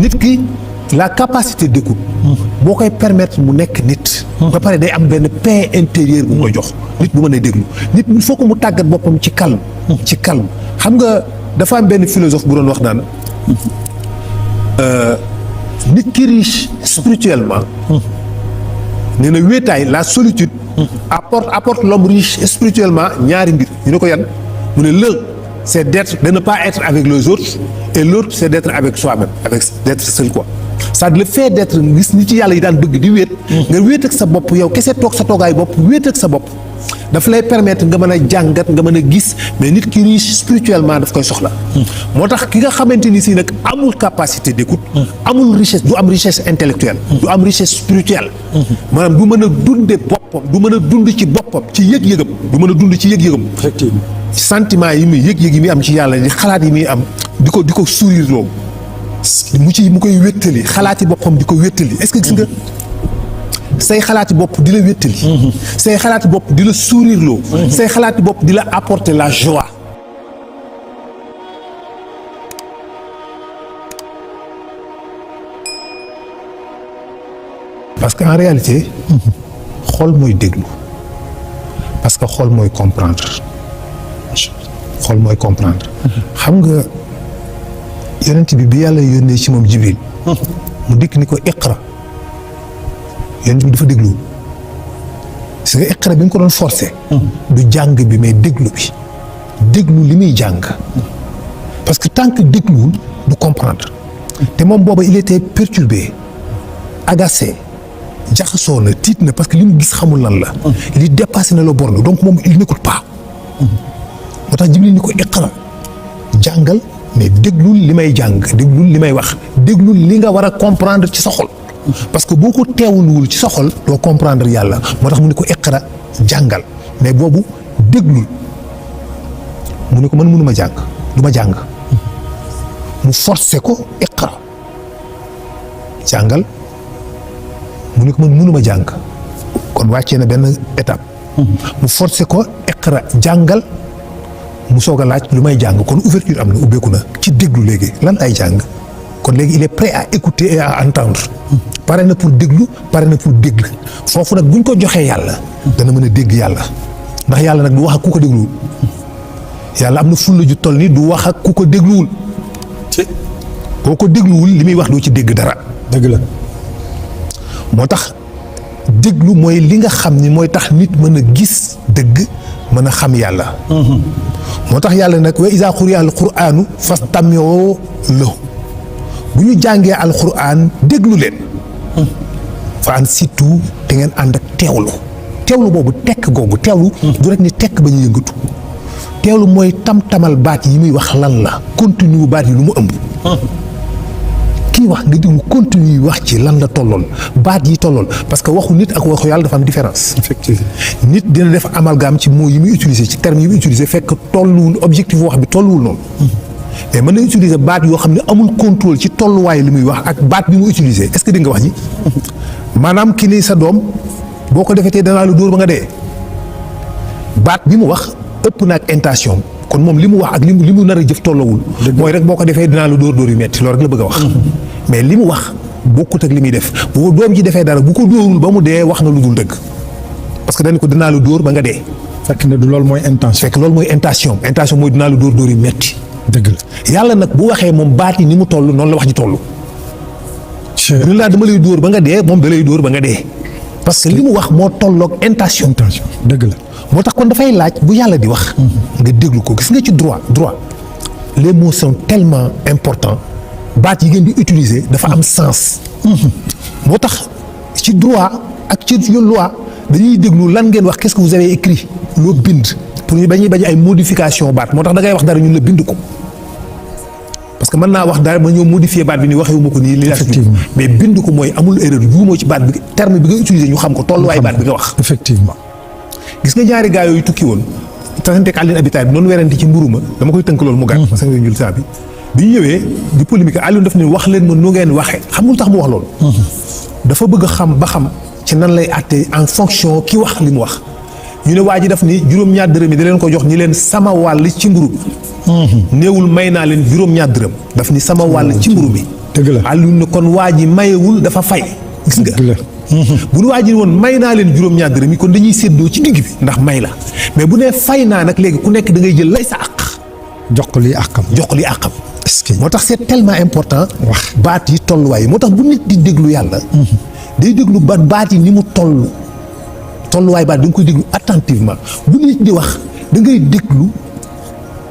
nit ki la capacité d'écoute boo koy permettre mu nekk nit. ba pare day am benn paix intérieure bu koy jox nit bu mën a déglu nit il faut que mu tàggat boppam ci calme. ci calme xam nga dafa am benn philosophe bu doon wax naan nit ki riche spirituellement. nee na wéetaay la solitude. apporte l'homme riche spirituellement ñaari mbir ñu ne ko yan mu ne l'un c'est de ne pas être avec les autres et l'autre c'est d'être avec soi-même d'être seul quoi. c'est-à-dire le fait d'être gis nit ci yàlla yi daan bëgg di wéet. nga wéet ak sa bopp yow kese toog sa toogaay bopp wéet ak sa bopp dafa lay permettre nga mën a jàngat nga mën a gis mais nit ki riche spirituellement daf koy soxla. moo tax ki nga xamante ni si nag amul capacité d'écoute. amul richesse du am richesse intellectuelle. du am richesse spirituelle. maanaam du mën a dunde boppam du mën a dund ci boppam ci yëg-yëgam du mën a dund ci yëg-yëgam. effectivement sentiment yi muy yëg-yëg yi muy am ci yàlla di xalaat yi muy am di ko sourire loo mu koy wéttali xalaati boppam di ko wéttali est-ce que gis nga. say xalaati bopp di la wéttali. say xalaati bopp di la sourire loo. say xalaati bopp di la apporter la joie. parce que en réalité. xol mooy déglu. parce que xol mooy comprendre. xol mooy comprendre. xam nga yonent bi yàlla yónnee ci moom Jibril. mu dikk ni ko iqra. yonent bi dafa déglu parce que iqra bi nga ko doon forcé du jàng bi mais déglu bi déglu li muy jàng parce que tant que dégluwul du comprendre te moom booba il était perturbé agacé jaxasoo na tiit na parce que li mu gis xamul lan la li dépassé na la borne donc moom il n'écoute pas moo tax Jibril ni ko iqra jàngal mais déglul li may jàng déglul li may wax déglul li nga war a comprendre ci sa xol parce que boo ko teewluwul ci sa xol doo comprendre yàlla moo tax mu ne ko iqra jàngal mais boobu déglul mu ne ko man mënuma jàng du ma jàng mu forcé ko iqra jàngal mu ne ko man mënuma jàng kon wàccee na benn étape mu forcé ko iqra jàngal mu soog a laaj lu may jàng kon ouverture am na ubbeeku na ci déglu léegi lan ay jàng kon léegi il est prêt à écouter et à entendre pare na pour déglu pare na pour déglu foofu nag buñ ko joxee yàlla dana mën a dégg yàlla ndax yàlla nag du wax ak ku ko dégluwul yàlla am na fulla ju toll ni du wax ak ku ko dégluwul boo ko dégluwul li muy wax doo ci dégg dara dëgg la moo tax déglu mooy li nga xam ni mooy tax nit mën a gis dëgg mën a xam yàlla moo tax yàlla nag wa iza quriya al qur'anu fastami'u lahu bu ñu jàngee alxuraan déglu leen fa ansitu te ngeen ànd ak teewlu boobu tekk googu teewlu du rek ni tekk ba ñu yëngatu teewlu mooy tam-tamal baat yi muy wax lan la continue baat yi lu mu ëmb kii wax nga déglu continue wax ci lan la tollool baat yi tollool parce que waxu nit ak waxu yàlla dafa am différence effectivement nit dina def amalgame ci mots yi muy utiliser ci termes yi muy utiliser fekk tolluwul objectif wax bi tolluwul noonu mais mën na utiliser baat yoo xam ne amul contrôle ci tolluwaay li muy wax ak baat bi mu utiliser est-ce que di nga wax ji maanaam ki ni sa doom boo ko defee te danaa la dóor ba nga dee baat bi mu wax ëpp na ak intention kon moom li mu wax ak li mu nar a jëf tollawul mooy rek boo ko defee dinaa la dóor yu metti loolu rek la bëgg a wax mais li mu wax bokkut ak li muy def bu doom ji defee dara bu ko dóorul ba mu dee wax na lu dul dëgg parce que dañ ko dinaa la dóor ba nga dee fekk na du loolu mooy intention fekk loolu mooy intention mooy dinaa la dóor yu metti dëgg la yàlla nag bu waxee moom baat yi ni mu toll noonu la wax ji toll. bu laa dama lay dóor ba nga dee moom da lay dóor ba nga dee. parce que li mu wax moo tolloog intention. dëgg la moo tax kon dafay laaj bu yàlla di wax. nga déglu ko gis nga ci droit les mots sont tellement importants baat yi ngeen di utiliser dafa am sens. moo tax ci droit ak ci loi dañuy déglu lan ngeen wax qu'est-ce que vous avez écrit loo bind. pour ñu bañ ay modification baat moo tax da ngay wax dara ñun la bind ko parce que mën naa wax dara ma ñëw modifier baat bi ni waxewu ma ko nii li la mais bind ko mooy amul erreur juumoo ci baat bi terme bi nga utiliser ñu xam ko tolluwaay baat bi nga wax effectivement gis nga ñaari gaa yooyu tukki woon tasanteeg Alioune Abitaay bi noonu werante ci mburu ma dama koy tënk loolu mu gàtt parce que ñul saa bi ñu ñëwee di polémique Alioune daf ne wax leen ma nu ngeen waxee xam nga lu tax mu wax loolu dafa bëgg a xam ba xam ci nan lay àtte en fonction ki wax li mu wax ñu ne waa ji daf ni juróom-ñaar dërëm yi da leen ko jox ñi leen sama wàll ci mburu bi néewul may naa leen juróom-ñaar dërëm daf ni sama wàll ci mburu bi dëgg la Alioune ne kon waa ji mayewul dafa fay. gis nga dëgg la. bu nu waa ji woon may naa leen juróom-ñaar dërëm yi kon dañuy séddoo ci digg bi ndax may la mais bu nee fay naa nag léegi ku nekk da ngay jël lay sa àq. jox ko lii àqam. jox ko li àqam. est-ce que moo tax c'est tellement important. wax baat yi tolluwaay yi moo tax bu nit di déglu yàlla. day déglu baat yi ni mu toll. tolluwaay baat da nga koy déglu attentivement bu nit di wax da ngay déglu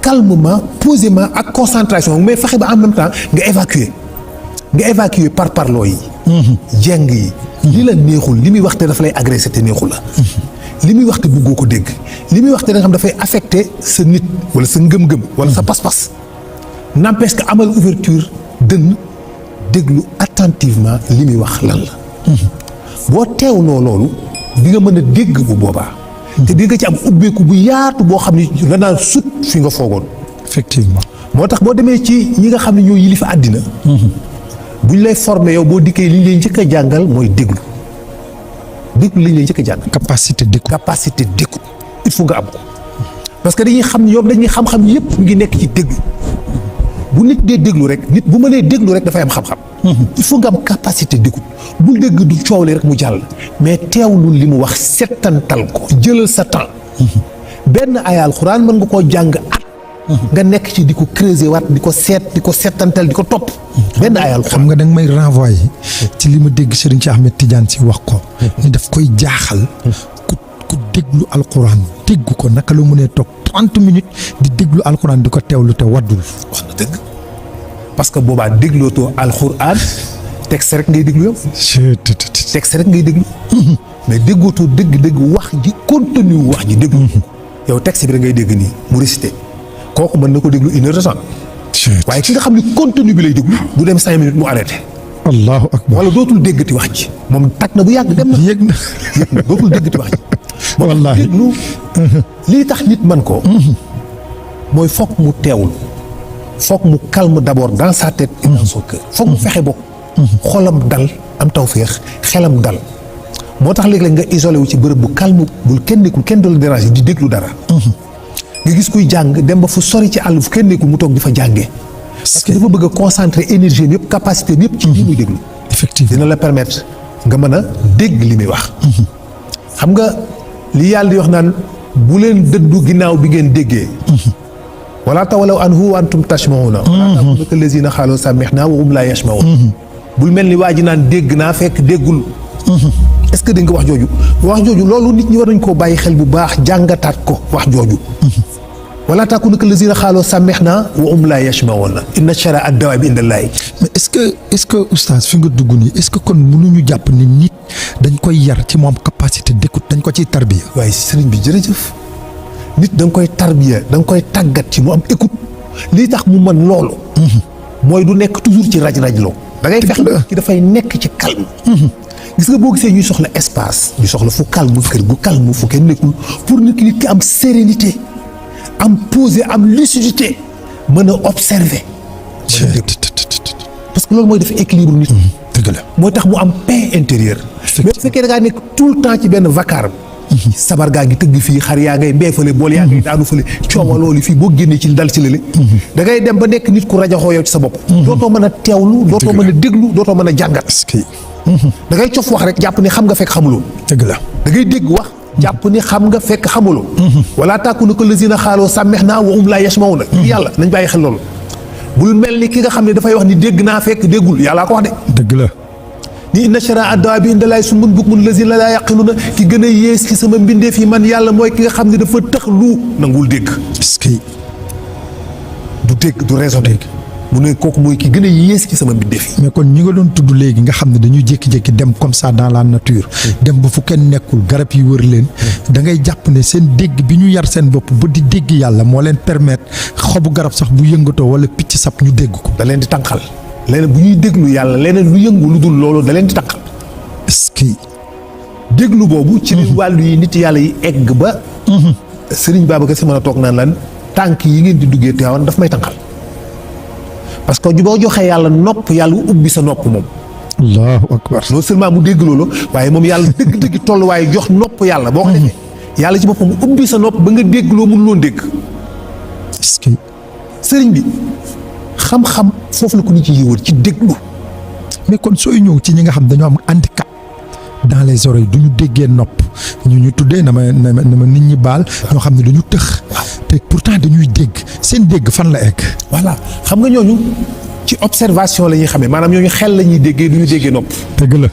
calmement posément ak concentration mais fexe ba en même temps nga évacuer par parloo yi. jeng yi. li la neexul li muy wax te dafa lay agressé te neexul la. li muy wax te bëggoo ko dégg li muy wax te da nga xam dafay affecté sa nit wala sa ngëm-ngëm wala sa pas-pas n'empêche que amal ouverture dënn déglu attentivement li muy wax lan la. boo teewloo loolu di nga mën a dégg bu boobaa. te di nga ci am ubbeeku bu yaatu boo xam ni la naan sut fi nga foogoon. effectivement. moo tax boo demee ci ñi nga xam ne ñoo yilifa àddina. bu ñu lay formé yow boo dikkee li ñu lay njëkk a jàngal mooy déglu li ñu lay njëkk a jàngal. capacité d'écoute il faut nga am ko parce que dañuy xam ne ñoom dañuy xam-xam yëpp ngi nekk ci déglu bu nit dee déglu rek nit bu mënee déglu rek dafay am xam-xam. il faut nga am capacité d'écoute bul dégg du coow li rek mu jàll mais teewlu li mu wax settantal ko jëlal sa temps. benn ay alxuraan mën nga koo jàng at. nga nekk ci di ko creuser waat di ko settantal di ko topp. benn ay alxuraan xam nga da nga may renvoyer ci li ma dégg Serigne Cheikh Ahmed Tidiane si wax ko. ni daf koy jaaxal. ku déglu alxuraan dégg ko naka la mënee toog 30 minutes di déglu alxuraan di ko teewlu te waddul. wax na dëgg parce que boobaa déglootoo alxuraan texte rek ngay déglu yow. texte rek ngay déglu. mais déggootoo dëgg wax ji contenu wax ji déglu. yow texte bi rek ngay dégg nii mu récité kooku mën na ko déglu 1 heure de temps. waaye ki nga xam ne contenu bi lay déglu du dem 5 minutes mu arrêté. allahu akbar. wala dootul déggati wax ji moom tag na bu yàgg dem na. yëg na dootul déggati wax ji. wallaahi déglu lii tax nit man ko. mooy foog mu teewlu. foog mu calme d'abord dans sa tête et dans son cœur. foog mu fexe bokk. xolam dal am tawféex xelam dal. moo tax léeg-léeg nga isolé wu ci bërëb bu calme bul kenn nekkul kenn doon déranger di déglu dara. nga gis kuy jàng dem ba fu sori ci àll fu kenn nekkul mu toog di fa jàngee. parce que dafa bëgg a concentrer énergie yëpp capacité yëpp ci lii muy déglu. effectivement dina la permettre nga mën a dégg li muy wax. xam nga li yàlla di wax naan bu leen dëddu ginnaaw bi ngeen déggee. wala tawalaw anhu wa antum tashma'una. wala takunu kallazina xaaloo sami'na wa hum laa yasma'un. bul mel ni waa ji naan dégg naa fekk déggul. est-ce que dégg nga wax jooju loolu nit ñi war nañ koo bàyyi xel bu baax jàngataat ko wax jooju. wala takunu kallazina xaaloo sami'na wa hum laa yasma'un inna shara ad-dawaabi inda llaahi. mais est-ce que oustaz fi nga dugg nii est-ce que kon mënuñu jàpp ni nit dañ koy yar ci moom capacité d'écoute dañ ko ciy tarbiya. waaye sëriñ bi jërëjëf nit da nga koy tarbiya da nga koy tàggat ci mu am écoute lii tax mu mën loolu. mooy du nekk toujours ci raj-raj loo. da ngay fexe ki dafay nekk ci calme. gis nga boo gisee ñuy soxla espace ñu soxla fu calme kër gu calme fu kenn nekkul pour nit ki am sérénité am posé am lucidité mën a observer. parce que loolu mooy def équilibre nit. dëgg la mooy tax mu am paix intérieure. mais bu fekkee da ngaa nekk tout le temps ci benn vacarme. sabar gaa ngi tëgg fii xar yaa ngay mbee fële bool yaa ngay daanu fële coowa loolu fii boo génnee ci dal ci lële. da ngay dem ba nekk nit ku rajaxoo yow ci sa bopp. dootoo mën a teewlu dootoo mën a déglu dootoo mën a jàngat. da ngay cof wax rek jàpp ni xam nga fekk xamuloo. dëgg la da ngay dégg wax jàpp ni xam nga fekk xamuloo. wala takunu kallazina xaaloo sami'na wa hum laa yasma'una. yàlla nañ bàyyi xel loolu. bul mel ni ki nga xam ne dafay wax ni dégg naa fekk déggul yàllaa ko wax de. dëgg la. ni inna shara ad-dawaabi inda llaahi summun bukmun lazina laa yaqiluuna ki gën a yées ci sama mbindeef yi man yàlla mooy ki nga xam ne dafa tëx lu nangul dégg. est-ce que du dégg du raisonner. mu ne kooku mooy ki gën a yées ci sama mbindeef yi. mais kon ñi nga doon tudd léegi nga xam ne dañuy jékki-jékki dem comme ça dans la nature. dem ba fu kenn nekkul garab yi wër leen. da ngay jàpp ne seen dégg bi ñu yar seen bopp ba di dégg yàlla moo leen permettre xobu garab sax bu yëngatoo wala picc sab ñu dégg ko. da leen di tànqal. leneen bu ñuy déglu yàlla leneen lu yëngu lu dul loolu da leen di tànqal. est-ce que déglu boobu. ci wàllu yi nit yàlla yi egg ba. Serigne Babacar Sy mën a toog naan lan tànk yi ngeen di duggee Tiwaawan daf may tànqal. parce que boo joxee yàlla nopp yàlla ubbi sa nopp moom. allahu akbar. non seulement mu dégg loolu waaye moom yàlla dëgg-dëgg tolluwaay jox nopp yàlla boo ko defee. yàlla ci boppam ubbi sa nopp ba nga dégg loo mënuloon dégg. est-ce que sëriñ bi xam-xam foofu la ko nit ci yëwër ci déglu mais kon sooy ñëw ci ñi nga xam dañoo am handicap dans les oreilles du ñu déggee nopp ñu tuddee na ma nit ñi baal ñoo xam ne dañu tëx te pourtant dañuy dégg seen dégg fan la egg. voilà xam nga ñooñu ci observation la ñuy xamee maanaam ñooñu xel la ñuy déggee du ñu déggee nopp. dëgg la.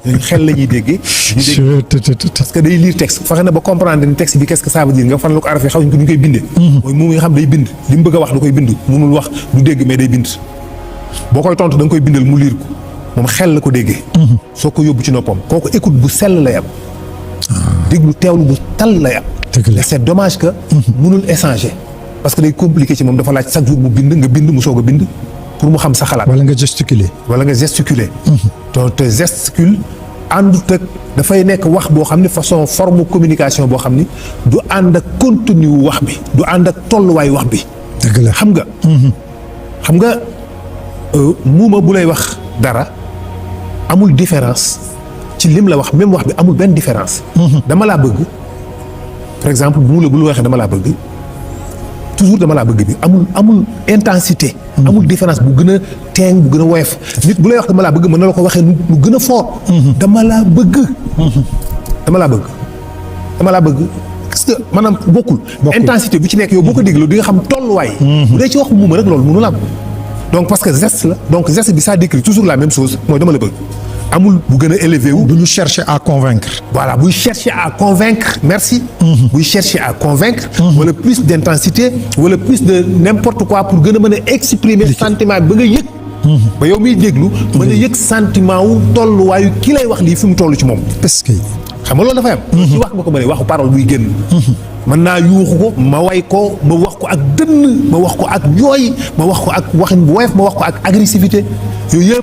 ñooñu xel la ñuy déggee. parce que day lire texte fexe na ba comprendre ni texte bi qu'est-ce que ça veut dire nga fan la ko araf yi xamuñ ko ñu koy bindee. mooy moom nga xam day bind li mu bëgg a wax da koy bind mënul wax du dégg mais day bind boo koy tontu da nga koy bindal mu lire ko moom xel la ko déggee. soo ko yóbbu ci noppam kooku écoute bu sell lay am. déglu teewlu bu tal lay am. et c'est dommage que. mënul échanger. parce que day compliqué ci moom dafa laaj chaque jour mu bind nga bind mu soog a bind pour mu xam sa xalaat. wala nga gesticuler. donc te gesticule àndut ak dafay nekk wax boo xam ni façon forme communication boo xam ni du ànd ak contenu wax bi du ànd ak tolluwaay wax bi. dëgg la xam nga. xam nga muuma bu lay wax dara amul différence ci lim la wax même wax bi amul benn différence. dama laa bëgg par exemple bu la waxee dama laa bëgg. toujours dama laa bëgg bi amul intensité. amul différence bu gën a teeng bu gën a woyof. nit bu lay wax dama laa bëgg mën na la ko waxee nu gën a fort. dama laa bëgg. dama laa bëgg. dama laa bëgg parce que maanaam bokkul. intensité bu ci nekk yow boo ko dégloo di nga xam tolluwaay. bu dee ci waxu muuma rek loolu mënu la am. donc parce que geste la donc geste bi ça décrit toujours la même chose mooy dama la bëgg. amul bu gën a élevé wu. bu ñu chercher à convaincre. voilà buy chercher à convaincre merci. buy chercher à convaincre. wala plus d'intensité wala plus de n'importe quoi pour gën a mën a exprimer sentiment bi ba nga yëg. ba yow miy déglu mën a yëg sentiment wu tolluwaayu ki lay wax lii fi mu toll ci moom. parce que xam nga loolu dafay am. ci wax nga ko mënee waxu parole buy génn. mën naa yuuxu ko ma way ko ma wax ko ak dënn ma wax ko ak jooy ma wax ko ak waxin bu woyof ma wax ko ak agressivité yooyu yëpp